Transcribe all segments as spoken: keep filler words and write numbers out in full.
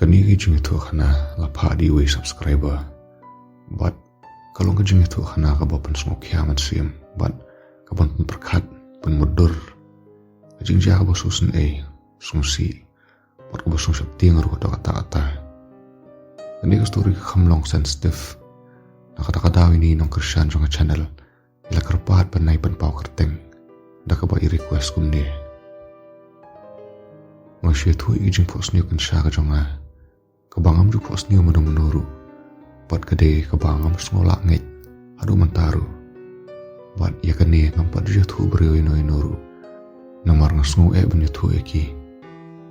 Kane ka jingïathuhkhana la phah da iwei i subscriber. Bad ka long ka jingïathuhkhana kaba pynsngewkhia mynsiem bad kaban pynpyrkhat, pynmutdur. Ka jingjia kaba sngewsynei, sngewsih bad kaba sngewsheptieng ruh katta katta. Kane ka story ka kham long sensitive. Na kata ka daw ine i nongkyrshan jong ka channel i la kyrpad ban ai pynpaw kyrteng da kaba i request kumne: Nga shu ïathuh ïa ka jingphohsniew kynsha ka jong nga, kaba ngam ju phohsniew mano mano ruh, bad ka dei kaba ngam sngew lah ngeit haduh mynta ruh. Bad ïa kane ngam pat ju ïathuh briew ino ino ruh, namar nga sngew eh ban ïathuh ïa ki.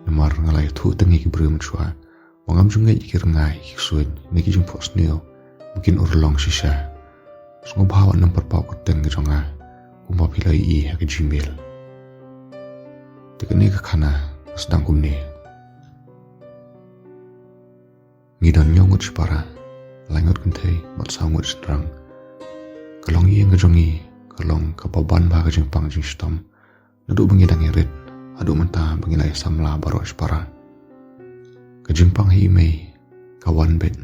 Namar nga la ïathuh tang ïa ki briew mynshuwa ba ngam ju ngeit ïa ki rngai, ki ksuid ne ki jingphohsniew ba kin urlong shisha. Sngewbha wat nym pynpaw kyrteng ka jong nga kumba phi la ïohi ha ka Gmail. Te kane ka khana ka sdang kumne: Ngi don hynñiew ngut shipara, lai ngut kynthei bad saw ngut shynrang. Ka longïing ka jong ngi ka long kaba ban bha ka jingpang jingshitom. Naduh ba ngi dang ïarit haduh mynta ba ngi la ïasamla baroh shipara, ka jingpang ha i mei ka wan beit.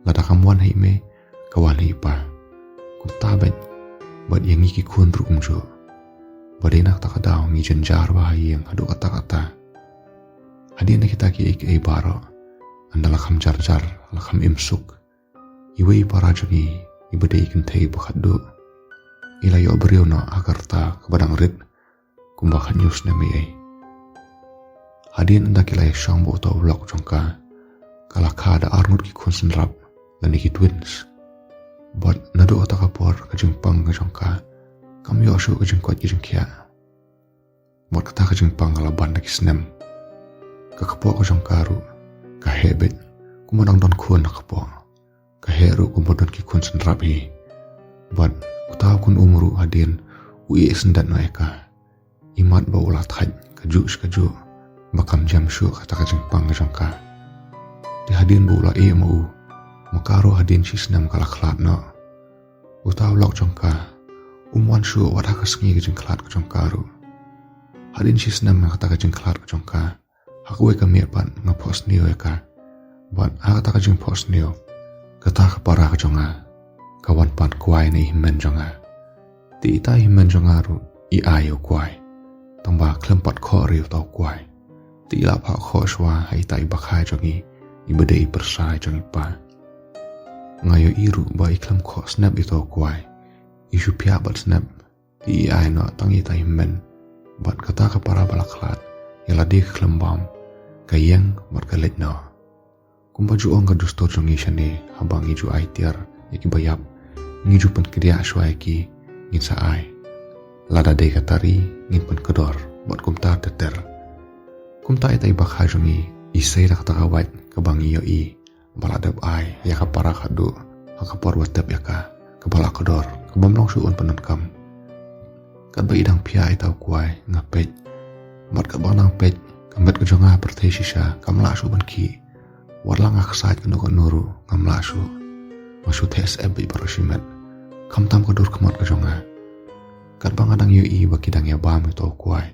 Lada kam wan ha i mei, ka wan ha i pa. Kumta beit bad ïa ngi ki khun ruh kumjuh. Ba dei na kata ka daw ngi jynjar bha ha ïing haduh katta katta. Hadien na kita kiei kiei baroh, ynda la kham jar jar, la kham im suk, iwei i para jong ngi, iba dei i kynthei ba khatduh, i la ïoh briew noh ha ka rta kaba dang rit kumba khathynñiew snem eiei. Hadien ynda ki la ïashong bad uta u lok jong ka, ka la kha da ar ngut ki khun synrap lane ki twins. Bad naduh kata ka por ka jingpang ka jong ka kam ïoh shuh ka jingkoit ka jingkhiah. Bad kata ka jingpang ka la ban da ki snem. Ka kpoh ka jong ka ruh ka heh beit kumba dang don khun ha kpoh. Ka heh ruh kumba don ki khun synrap hi. Bad uta u khun um ruh hadien u ïeh syndet noh ïa ka. Imat ba u la thait kajuh shi kajuh ba kam jem shuh kata ka jingpang ka jong ka. Te hadien ba u la ïeh ma u, ma ka ruh hadien shi snem ka la khlad noh. Uta u lok jong ka um wan shuh wat ha ka sngi ka jingkhlad ka jong ka ruh. Hadien shi snem na kata ka jingkhlad ka jong ka, ha kawei ka miet pat nga phohsniew ïa ka. Bad ha kata ka jingphohsniew, kata ka para ka jong nga ka wan pan kwai na i hynmen jong nga. Te ita i hynmen jong nga ruh i ai ïa u kwai, tangba khlem pat khoh re uta u kwai. Te i la phah khoh shuwa ha ita i bakhai jong i, iba dei i pyrsa jong i pa. Nga ïohi ruh ba i khlem khoh snep ita u kwai, i shu phiah bad snep. Te i ai noh tang ita i hynmen bad kata ka para ba la khlad ïa lade ka khlem bam, ka ïeng bad ka leit noh. Kumba ju ong ka dustur jong ngi shane, haba ngi ju ai tiar ïa kiba ïap, ngi ju pynkdiah shuwa ïa ki, ngin sa ai. Lada dei ka tari, ngin pynkdor bad kumta ter ter. Kumta ita i bakhai jong ngi i sei da kata ka wait kaba ngi ïohi ba la dep ai ïa ka para khatduh ha ka por ba tep ïa ka, kaba la kdor, kabym long shuh ban pyndonkam. Katba i dang phiah ita u kwai nga peit. Bad katba nga dang peit, ka met ka jong nga pyrthei shisha kam lah shuh ban khih. Wat la nga ksaid kano kano ruh ngam lah shuh. Nga shu theh syep beit baroh shimet, khamtam ka dur khmat ka jong nga. Katba nga dang ïohi ba ki dang ïa bam ita u kwai,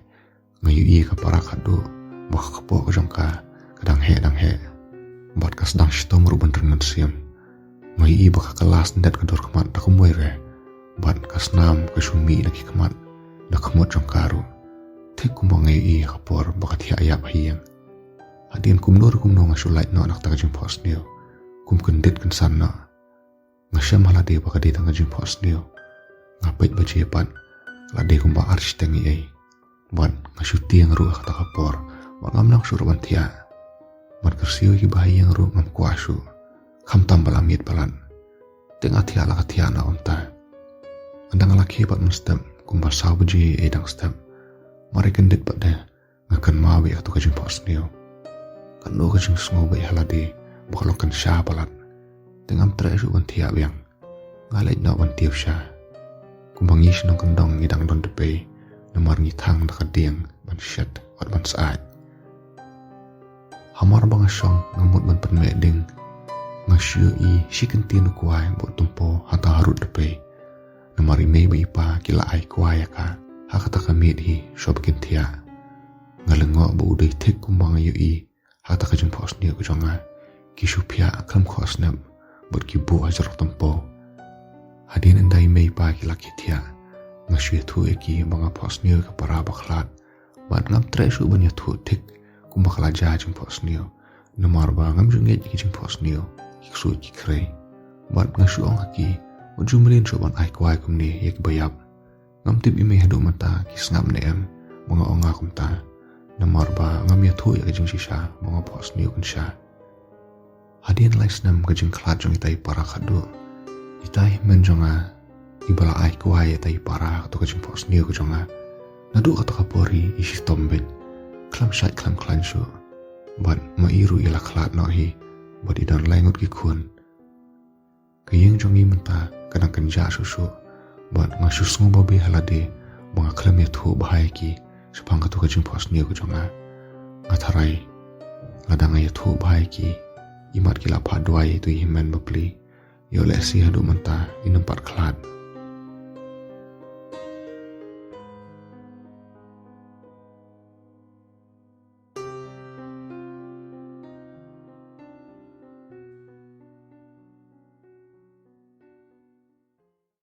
nga ïohi ka para khatduh ba ka kpoh ka jong ka ka dang heh dang heh. Bad ka sdang shitom ruh ban ring mynsiem. Nga ïohi ba ka kylla syndet ka dur khmat da kumwei re. Bad ka snam ka shu mih na ki khmat, na ka mut jong ka ruh. Thik kumba nga ïohi ha ka por ba ka thiah ïap ha ïing. Hadien kumno re kumno nga shu lait noh na kata ka jingphohsniew, kum kyndit kynsan noh. Nga shem ha lade ba ka dei tang ka jingphohsniew. Nga peit ba jia pat, la dei kumba ar shiteng eiei. Bad nga shu tieng ruh ha kata ka por, bad ngam nang shuh ruh ban thiah. Bad kyrsiew ïa kiba ha ïing ruh ngam kwah shuh, khamtam ba la miet palat. Te nga thiah la ka thiah na kumta. Ynda nga la khie pat mynstep kumba saw baje eiei dang step, mar ïa kyndit pat de, nga kynmaw ïa kato ka jingphohsniew. Kano ka jingsngew beit ha lade ba ka long kynsha palat. Te ngam treh shuh ban thiah biang. Nga leit noh ban tiew sha. Kumba ngi shnong kyndong ngi dang don da pei, namar ngi thang da ka dieng ban shet wat ban syaid. Hamar ba nga shong nga mut ban pynmeh ding, nga shu ïohi shi kyntien u kwai ba u tympew hangta harud da pei. Namar i mei bad i pa ki la ai kwai ïa ka ha kata ka miet hi shuwa ba kin thiah. Nga lyngngoh ba u dei thik kumba nga ïohi kata ka jingphohsniew ka jong nga. Ki shu phiah khlem khoh snep bad ki buh ha jrong tympew. Hadien ynda i mei i pa ki la khie thiah, nga shu ïathuh ïa ki ba nga phohsniew ïa ka para ba khlad. Bad ngam treh shuh ban ïathuh thik kumba ka la jia jingphohsniew, namar ba ngam ju ngeit ïa ki jingphohsniew, ki ksuid ki khrei. Bad nga shu ong ha ki, wat ju mlien shuh ban ai kwai kumne ïa ki ba ïap. Ngam tip i mei haduh mynta ki sngap ne em ba nga ong nga kumta, namar ba ngam ïathuh ïa ka jingshisha ba nga phohsniew kynsha. Hadien lai snem ka jingkhlad jong ita i para khatduh, ita i hynmen jong nga iba la ai kwai ïa ita i para ha kato ka jingphohsniew ka jong nga. Naduh kato ka por hi i shitom beit, khlem shait khlem khlaiñ shuh. Bad ma i ruh i la khlad noh hi, bad i don lai ngut ki khun. Ka ïing jong ngi mynta ka dang kynjah shuh shuh, bad nga shu sngew babe ha lade ba nga khlem ïathuh bha ïa ki shaphang kato ka jingphohsniew ka jong nga. Nga tharai lada nga ïathuh bha ïa ki, imat ki la phah duwai ïa ito i hynmen bapli. Ïoh lehse haduh mynta in ym pat khlad.